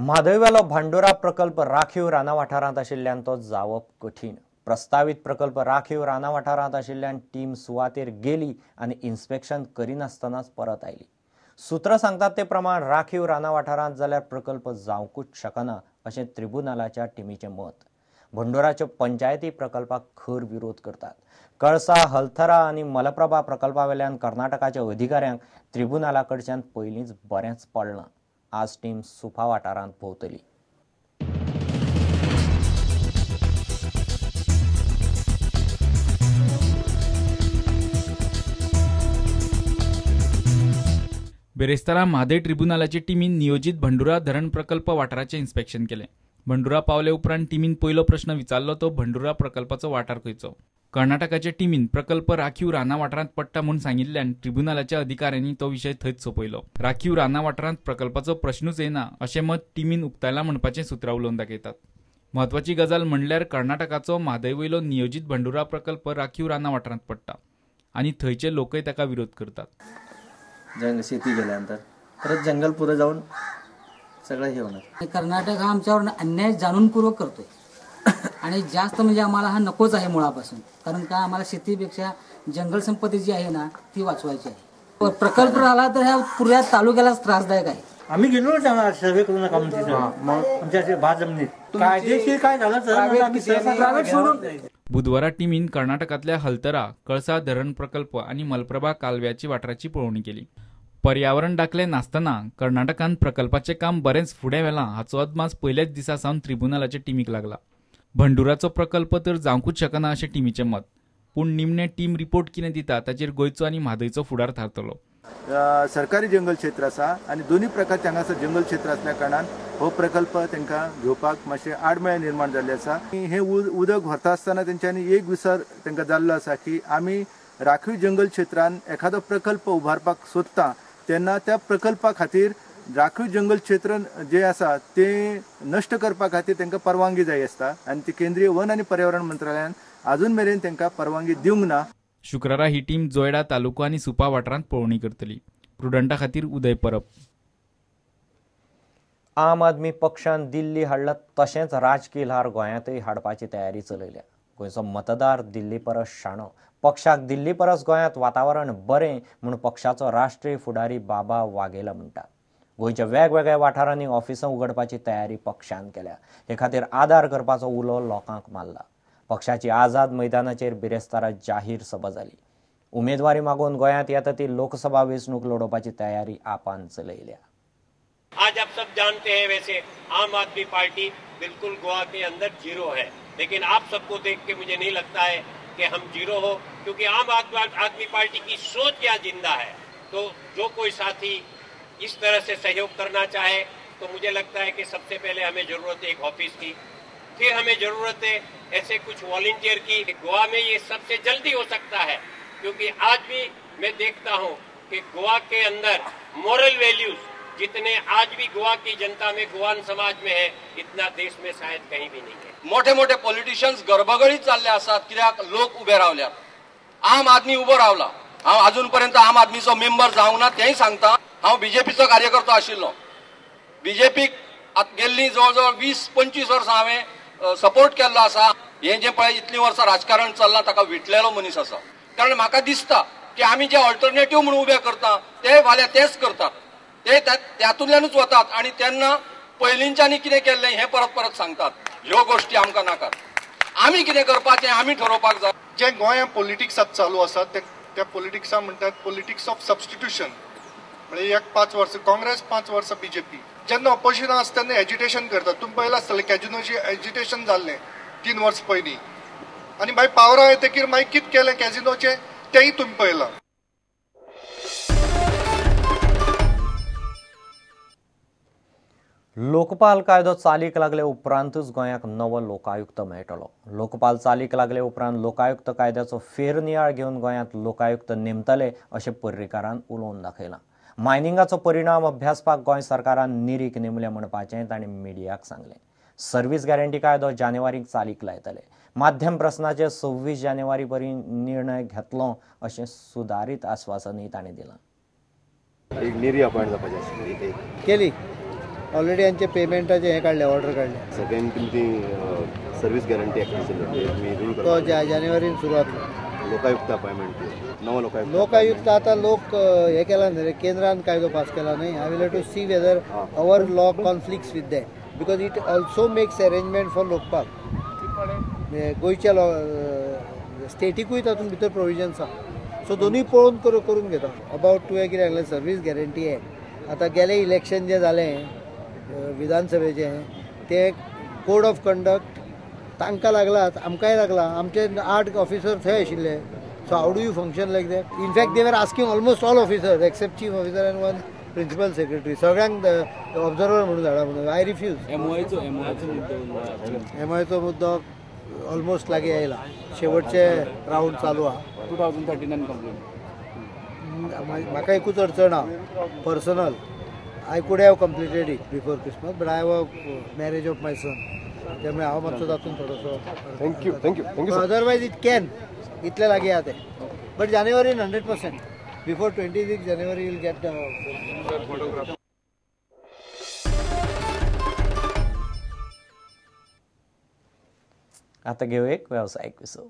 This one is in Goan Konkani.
म्हादयवेलो भांडुरा प्रकल्प राखीव राना वाठारांत आशिल्ल्यान तो जावप कठीण। प्रस्तावीत प्रकल्प राखीव राना वाठारांत आशिल्ल्यान टीम सुवातेर गेली आनी इन्स्पेक्शन करिनासतनाच परत आयली। सूत्र सांगतात ते प्रमाण राखीव राना वाठारांत जाल्यार प्रकल्प जावंकूच शकना अशें ट्रिब्युनलाच्या टिमीचें मत। भंडुराच्यो पंचायती प्रकल्पाक खर विरोध करतात। कळसा, हलथरा आनी मलप्रभा प्रकल्पावेल्यान कर्नाटकाच्या अधिकाऱ्यांक ट्रिब्युनला कडच्यान पयलींच बरेंच पडलां। आज टीम सुपा वाठारांत भोंवतली। बेरेस्तारा म्हादय ट्रिब्युनलाचे टिमीन नियोजित भंडुरा धरण प्रकल्प वाठाराचें इन्स्पेक्शन केलें। भंडुरा पावले उपरांत टिमीन पयलो प्रश्न विचारलो तो भंडुरा प्रकल्पाचो वाठार खंयचो। कर्नाटकाचे टिमीन प्रकल्प राखीव राना वाठारांत पडटा म्हूण सांगिल्ल्यान ट्रिब्युनलाच्या अधिकाऱ्यांनी तो विशय थंयच सोंपयलो। राखीव राना वाठारांत प्रकल्पाचो प्रश्नूच येना अशें मत टिमीन उक्तायलां म्हणपाचें सुत्रां उलोवन दाखयतात। म्हत्वाची गजाल म्हणल्यार कर्नाटकाचो म्हादय वयलो नियोजित भंडुरा प्रकल्प राखीव राना वाठारांत पडटा आनी थंयचे लोकय ताका विरोध करतात। जंग शेती केल्यानंतर परत जंगल पुरं जाऊन सगळं हे होणार। कर्नाटक हा आमच्यावर अन्याय जाणूनपूर्वक करतोय आणि जास्त म्हणजे आम्हाला हा नकोच आहे मुळापासून, कारण का आम्हाला शेतीपेक्षा जंगल संपत्ती जी आहे ना ती वाचवायची आहे। प्रकल्प आला तर ह्या पुऱ्या तालुक्यालाच त्रासदायक आहे। आम्ही गेलो ना सर्वे करू नका आमच्या भात जमिनीत कायदेशीर काय झालं तर। बुधवारा टिमीन कर्नाटकांतल्या हलतरा, कळसा धरण प्रकल्प आनी मलप्रभा कालव्याची वाठाराची पळोवणी केली। पर्यावरण दाखले नासतना कर्नाटकान प्रकल्पाचें काम बरेंच फुडें व्हेलां हाचो अदमास पयल्याच दिसा सावन ट्रिब्युनलाचे टिमीक लागला। भंडुराचो प्रकल्प तर जावंकूच शकना अशें टिमीचें मत, पूण निमणे टीम रिपोर्ट कितें दिता ताचेर गोंयचो आनी म्हादयचो फुडार थारतलो। सरकारी जंगल क्षेत्र आसा आनी दोन्ही प्रकारचे हांगासर जंगल क्षेत्र आसल्या कारणान हो प्रकल्प तांकां घेवपाक मातशें आडमेळें निर्माण जाल्लें आसा। हें उदक व्हरता आसतना तेंच्यांनी एक विसर तांकां जाल्लो आसा की आमी राखीव जंगल क्षेत्रान एखादो प्रकल्प उबारपाक सोदता तेन्ना त्या प्रकल्पा खातीर राखीव जंगल क्षेत्र जे आसा ते नश्ट करपा खातीर तांकां परवानगी जाय आसता आनी ती केंद्रीय वन आनी पर्यावरण मंत्रालयान आजून मेरेन तांकां परवानगी दिवंक ना। शुक्रारा ही टीम जोयडा तालुको आनी सुपा वाठारांत पळोवणी करतली। प्रुडंटा खातीर उदय परब। आम आदमी पक्षान दिल्ली हाडला तशेंच राजकी ल्हार गोंयांतय हाडपाची तयारी चलयल्या। गोंयचो मतदार दिल्ली परस शाणो, पक्षाक दिल्ली परस गोंयांत वातावरण बरें म्हूण पक्षाचो राष्ट्रीय फुडारी बाबा वाघेला म्हणटा। गोंयच्या वेगवेगळ्या वाठारांनी ऑफिसां उगडपाची तयारी पक्षान केल्या। हे खातीर आदार करपाचो उलो लोकांक मारला। पक्षाची आझाद मैदानाचेर बिरेस्तारा जाहीर सभा जाली। उमेदवारी मागून गोंयांत येता ती लोकसभा वेंचणूक लढोवपाची तयारी आपान चलयल्या। आज आप सब जानते हैं, वैसे आम आदमी पार्टी बिल्कुल गोवा के अंदर जीरो है, लेकिन आप सबको देख के मुझे नहीं लगता है कि हम जीरो हो, क्योंकि आम आदमी पार्टी की सोच यहाँ जिंदा है। तो जो कोई साथी इस तरह से सहयोग करना चाहे तो मुझे लगता है कि सबसे पहले हमें जरूरत है एक ऑफिस की, फिर हमें जरूरत है ऐसे कुछ वॉलंटियर की। गोवा में ये सबसे जल्दी हो सकता है, क्योंकि आज भी मैं देखता हूँ कि गोवा के अंदर मॉरल वैल्यूज जितने आज भी गोवा की जनता में, गोवान समाज में है, इतना देश में शायद कहीं भी नहीं है। मोठे मोठे पॉलिटिशियन्स गर्भगळीत चालले आसात, कित्याक लोक उबे रावल्यात, आम आदमी उबो रावला। हांव अजून पर्यंत आम आदमीचो मेंबर जावंक ना तेंय सांगता। हांव बीजेपीचो कार्यकर्तो आशिल्लो, बीजेपीक गेल्ली जवळ जवळ 20-25 वर्सां हांवें सपोर्ट केल्लो आसा। हें जें पळय इतलीं वर्सां राजकारण चल्लां ताका विटलेलो मनीस आसा, कारण म्हाका दिसता की आमी जे ऑल्टरनेटीव म्हणून उबे करता ते फाल्यां तेच करतात, ते त्यातूंतल्यानूच वतात आनी तेन्ना पयलींच्यांनी कितें केल्लें हें परत परत सांगतात। ह्यो गोश्टी आमकां नाकात, आमी कितें करपाचें आमी ठरोवपाक जाय। जें गोंयांत पॉलिटिक्स आतां चालू आसा त्या पॉलिटिक्सा म्हणटात पॉलिटिक्स ऑफ सबस्टिट्यूशन, म्हणजे एक 5 वर्सां काँग्रेस, 5 वर्सां बीजेपी। जेन्ना ऑपोजिशनान आसता तेन्ना एजिटेशन करतात। तुमी पळयलां आसतलें कॅजिनोचें एजिटेशन जाल्लें 3 वर्सां पयलीं, आनी मागीर पावरा येतकीर मागीर कितें केलें कॅजिनोचें तेंय तुमी पळयलां। लोकपाल कायदो चालीक लागले उपरांतच गोंयाक नवो लोकायुक्त मेळटलो। लोकपाल चालीक लागले उपरांत लोकायुक्त कायद्याचो फेरनियाळ घेवन गोंयांत लोकायुक्त नेमतले अशें पर्रीकारान उलोवन दाखयलां। मायनिंगाचो परिणाम अभ्यासपाक गोंय सरकारान निरीक नेमले म्हणपाचें तांणी मिडियाक सांगलें। सर्वीस गॅरंटी कायदो जानेवारीक चालीक लायतले। माध्यम प्रस्नाचेर 26 जानेवारी पर्यंत निर्णय घेतलो अशें सुदारीत आस्वासनूय तांणी दिलां। एक निरी अपॉइंट जावपाची आशिल्ली केली ऑलरेडी आमचे पेमेंटाचे हें काडलें, ऑर्डर काडलें. सेकंड तुमी सर्वीस गॅरंटी एक्ट तो जानेवारीन सुरू जातलो. लोकायुक्त अपॉयंटमेंट, नवो लोकायुक्त. लोकायुक्त आतां लोक हें केला न्ही रे, केंद्रान कायदो पास केला न्ही. I will have to see whether our law conflicts with that because it also makes arrangement for Lokpal. गोंयच्या लॉ स्टेटिकूय तातूंत भितर प्रोविजन्स आसा. सो दोनूय पळोवन करून घेता. अबावट तुवें कितें सांगलें सर्वीस गॅरंटी एक्ट, आतां गेलें इलेक्शन जें जालें विधानसभेचें तें कोड ऑफ कंडक्ट तांकां लागलाच, आमकांय लागला. आमचे 8 ऑफिसर थंय आशिल्ले. So how do you function like that? In fact they were asking almost all officers except chief officer and one principal secretary, सगळ्यांक ऑब्जर्वर म्हणून धाडा म्हणून. I refuse. एमओआयचो मुद्दो ऑलमोस्ट लागीं आयला, शेवटचे रावंड चालू आहा. 2039 कंप्लीट. म्हाका एकूच अडचण आहा personal. I could have completed it before Christmas but I have a marriage of my son, त्यामुळे हांव मातसो तातूंत थोडोसो. Thank you thank you thank you. Otherwise it can, इतले लागीं आहा तें. बट जानेवारीन 100% before 26 January will get the. आता घेऊ एक व्यावसायिक विसव.